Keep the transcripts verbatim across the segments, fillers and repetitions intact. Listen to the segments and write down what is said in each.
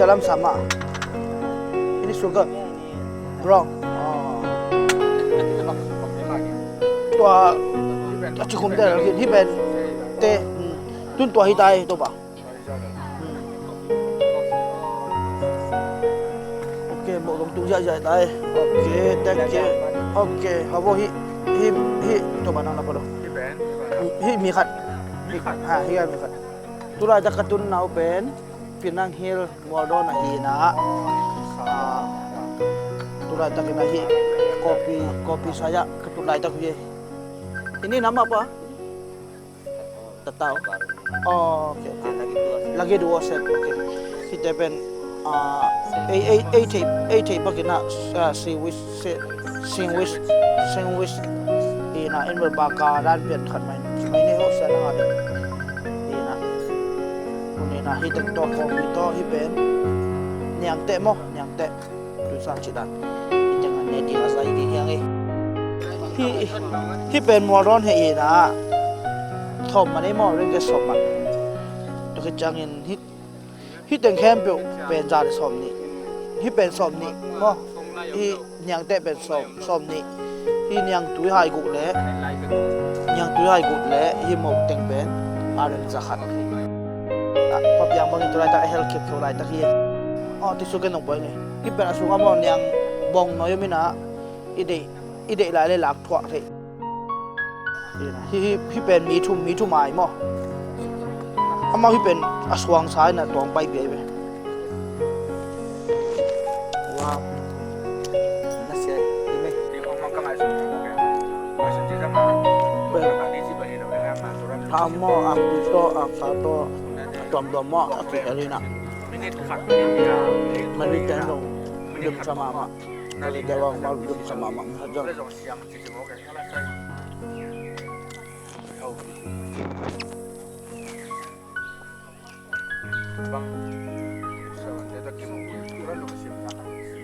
Lam sama. Ini sugar. Brown. Ah. Tua a cikhum te lal khin. Hih pen te. Hmm. Tun tua hi tai, Topa. Hmm. Ok, mawh dong tung ziahziah tai. Ok, thank you. Ok, habo hi, hi, hi, Topa nang na pa do. Hi mi khat. Mi khat. Ha, hi mi khat. Tulaitak ka tunna uh pen Penang Hill Mualdawn ahi na. Ah, tulaitak in ahi. Kopi, kopi saya ka tun laitak uh hi. Ini na mah pa? Tatau. Oh, ok, ok. Lagi dua set, ok. Hihte pen, ah, ei, ei, ei thei, ei thei pakin ah, ah, sandwich, sa-, sandwich, sandwich. Ina, in bel baka dan pian khat mai, mai nei ho sia na nga de. Ina. Ina, hih teng tawh, kopi tawh, hih pen. Niangteh maw, niangteh. Tuisa cih dan. Hih teng an ne ding a zai ding hiang e. Hih, hih pen Mualdawn heh ina. Thawm man ei maw, ringgit sawm man. Tua khit ciangin hih, hih teng khempeuh pen za le sawm nih. Hih pen sawm nih maw. Hih niangteh pen sawm, sawm nih. Hih niangtui hai guk le, niangtui hai guk le, hih mawh teng pen a rem za khat. Ah, papiang bangin tu laitak a hel khepkheu laitak hi. Aw, ti su ken nong poi ni. Hih pen a sung a maw niang bawng nawi om ina, i deih, i deih lai le lak thuak thei. Hih, hih, hih pen mi thum, mi thum ai maw. Amau hih pen a suang sa ina tuang pai pia hi ve. Wow. Na sia hi me. Pha maw, a pi to, a ka to, a tuam tuam maw, a ki ka li na. Mali ten dong, dum sa mama. Mali ten dong, dum sa mama.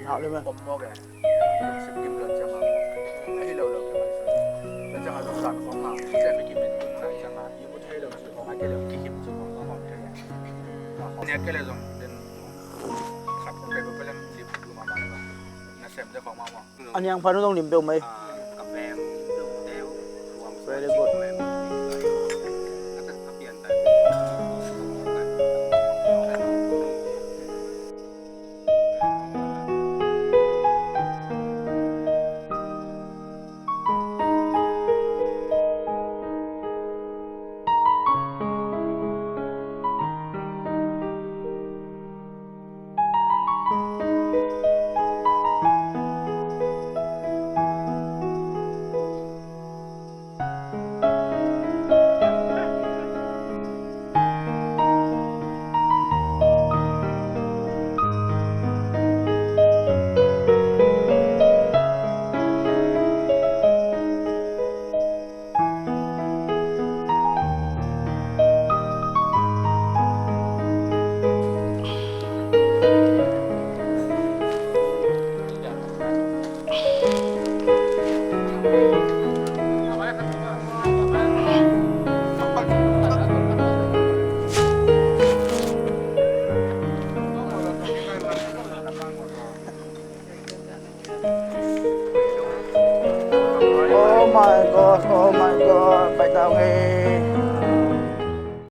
Hau le me. A niang phan uh zong lim peuh mai. Very good. Oh my God, oh my God, pai tau ngei.